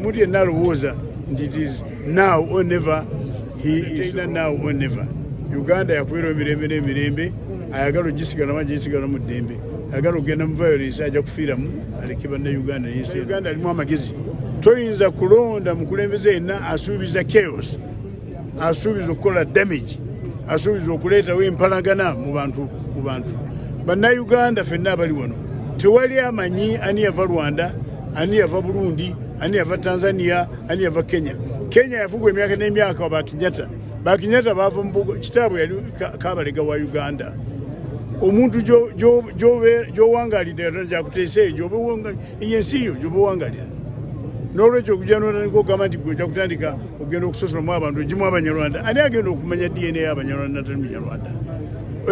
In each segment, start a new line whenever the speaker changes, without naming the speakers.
Omuntu yenna alowooza nti it is now or never, he is now or never. Uganda yakubeerawo emirembe n'emirembe. Ayagala ogisigalamu agisigala mu ddembe, ayagala okugenda mu violence ajja kufiiramu aleke bannayuganda n'ensi. Uganda alimu amagezi. Toyinza kulonda mukulembeze yenna asuubiza chaos, asuubiza okukola damage, asuubiza okuleetawo empalagana mu bantu. Mu bantu bannayuganda ffenna abali wano, tewali amanyi ani yava Rwanda, ani yava Burundi, ani yava Tanzania, ani yava Kenya. Kenya yafugwa emyaka n'emyaka ba Kenyatta. Ba Kenyatta bava mu kitaabwe yali Kabalega wa Uganda. Omuntu gy'owangalidde Katonda gyakuteesa eyo gyoba eyo ensi yo gyoba owangalira. N'olwekyo okujja n'otandika okugamba nti gwe ojja kutandika okugenda okusosolamu abantu ogimu Abanyarwanda, ani agenda okumanya DNA y'Abanyarwanda natali Munyarwanda?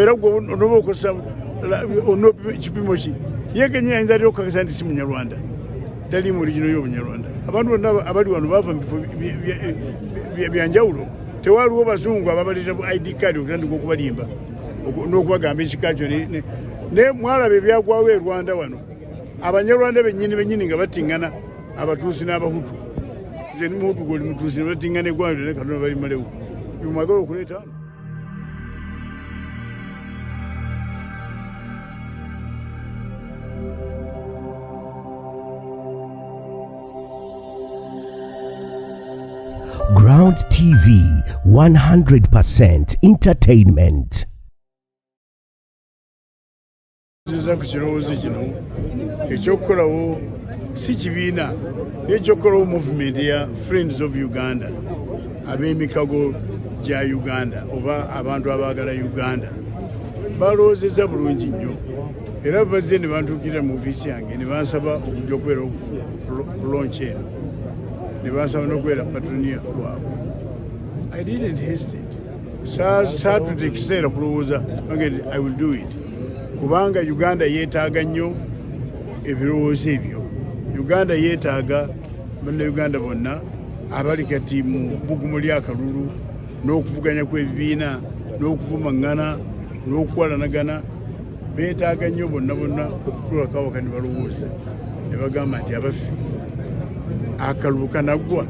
Era gwe onoba okozesa kipimo ki? Ye kenyini ayinza atya okukakasa nti si Munyarwanda, tali mu original y'Obunyarwanda? Abantu bonna abali wano bava mu bifo byanjawulo. Tewaliwo bazungu ababaleeta bu ID card okutandika okubalimba n'okubagamba ekika kyo. Naye mwalaba ebyagwawo e Rwanda wano, Abanyarwanda bennyini bennyini nga battiŋŋana, Abatuusi n'Abahutu. Nze ndi Muhutu, gwe oli Mutuusi, ne battiŋŋana eggwanga lyonna Katonda balimalewo. Mwagala okuleeta
Ground TV 100% entertainment.
Ziza ku kirowoozo kino ekyokukolawo si kibiina naye ekyokukolawo movement ya Friends of Uganda, ab'emikago gya Uganda oba abantu abaagala Uganda. Balowoozezza bulungi nnyo era bazze ne bantuukirira mu ofiisi yange ne bansaba okujja okubeera ku launch eno, ne bansaba n'okubeera patron waabwe. I didn't hesitate, saatudde ekiseera kulowooza, I will do it, kubanga Uganda yeetaaga nnyo ebirowoozo ebyo. Uganda yeetaaga Bannayuganda bonna abali kati mu bbugumu ly'akalulu n'okuvuganya kw'ebibiina n'okuvumaŋŋana n'okuwalanagana. Beetaaga nnyo bonna bonna okutuulako awaka ne balowooza ne bagamba nti, abaffe, akalulu kanaggwa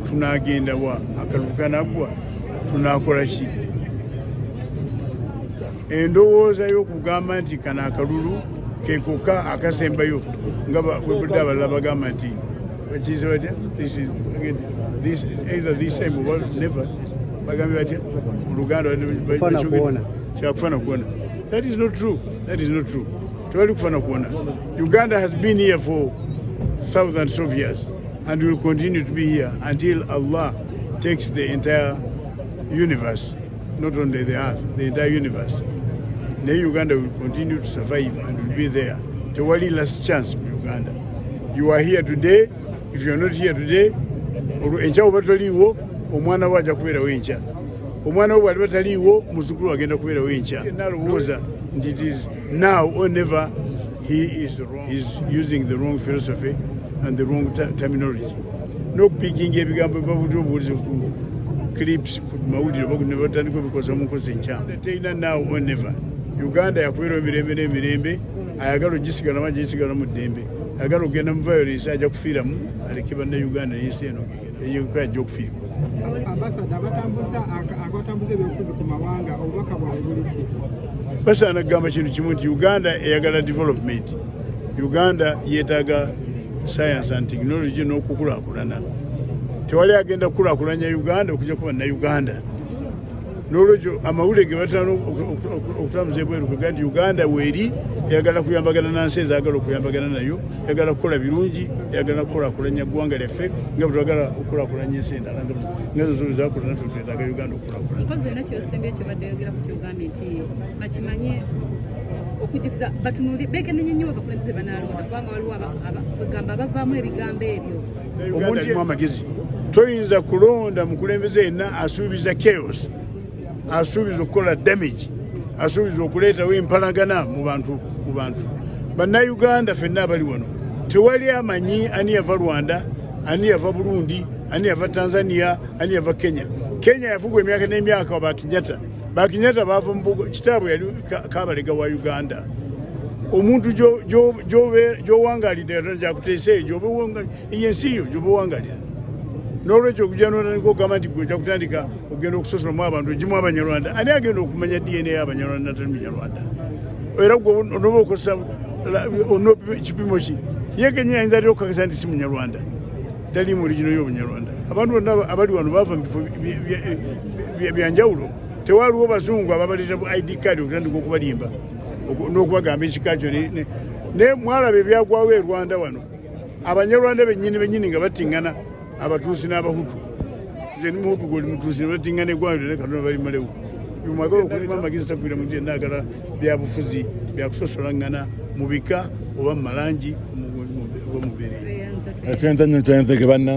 tunaagenda wa? Akalulu kanaggwa tunaakola ki? Endowooza y'okugamba nti kano akalulu kekokka akasembayo, nga webudde abalala bagamba nti bakiyise batya, either this time or never, bagambye batya mu Luganda? Kyakufa na kuwona. That is not true, that is not true. Tewali kufa na kuwona. Uganda has been here for thousands of years and will continue to be here until Allah takes the entire universe, not only the earth, the entire universe. Naye Uganda will continue to survive and will be there. Tewali last chance mu Uganda. You are here today. If you are not here today, enkya oba toliiwo, omwana wo ajja kubeerawo enkya. Omwana wo bw'aliba taliiwo, muzzukulu agenda kubeerawo enkya. Nalowooza nti it is now or never, he is wrong. He is using the wrong philosophy and the wrong terminology n'okupickinga ebigambo babulira obuwulizi ku clips ku mawulire ne batandika obikoza mu nkozi enkyamu. Terina now or never. Uganda yakubeerawo emirembe n'emirembe. Ayagala ogisigalamu agisigala mu ddembe, ayagala okugenda mu violence ajja kufiiramu aleke Bannayuganda n'ensi eno ajja okufiirwa.
Ambassador, abatambuza ebyobufuzi ku mawanga, obubaka bwabwe buli ki?
Basaana kugamba kintu kimu nti Uganda eyagala development. Uganda yeetaaga science and technology n'okukulaakulana. Tewali agenda kukulaakulanya Uganda okujja kuba Bannayuganda. N'olwekyo amawulire ge batera okutambuza ebweru kwega nti Uganda weeri eyagala kuyambagana nansi ezaagala okuyambagana nayo, eyagala kukola birungi, eyagala kukulaakulanya ggwanga lyaffe nga bwe twagala okukulaakulanya ensi endala nga zo zakola. Naffe twetaaga Uganda okukulaakulana.
Mpozi olina kyosembye kyobadde oyogeraku kyogambye nti bakimanye okujukiza batunuli bekenenye nnyo abakulembeze banaalonda, kubanga waliwo kwegamba abavaamu ebigambo ebyo.
Omuntu alimu amagezi, toyinza kulonda mukulembeze yenna asuubiza chaos, asuubiza okukola damage, asuubiza okuleetawo empalagana mu bantu. Mu bantu bannayuganda ffenna abali wano, tewali amanyi ani yava Rwanda, ani yava Burundi, ani yava Tanzania, ani yava Kenya. Kenya yafugwa emyaka n'emyaka ba Kenyatta. Ba Kenyatta bava mu kitaabwe yali Kabalega wa Uganda. Omuntu gy'owangalidde Katonda gyakuteesa eyo gyoba eyo ensi yo gyoba owangalira. N'olwekyo okujja n'otandika okugamba nti gwe ojja kutandika okugenda okusosolamu abantu ogimu Abanyarwanda, ani agenda okumanya DNA y'Abanyarwanda natali Munyarwanda? Era gwe onoba okozesa kipimo ki? Ye kenyini ayinza atya okukakasa nti si Munyarwanda, tali mu origino y'Obunyarwanda? Abantu bonna abali wano bava mu bifo byanjawulo. Tewaliwo bazungu ababaleeta bu ID card okutandika okubalimba n'okubagamba ekika kyo. Naye mwalaba ebyagwawo e Rwanda wano, Abanyarwanda bennyini bennyini nga battiŋŋana, Abatuusi n'Abahutu. Nze ndi Muhutu, gwe oli Mutuusi, ne battiŋŋana eggwanga lyonna, Katonda balimalewo. Mwagala okulima amagezi takwira muntu yenna agala byabufuzi byakusosolaŋŋana mu bika oba mu malangi oba mu mbeera.
Tweyanza nnyo, tweyanzege banna.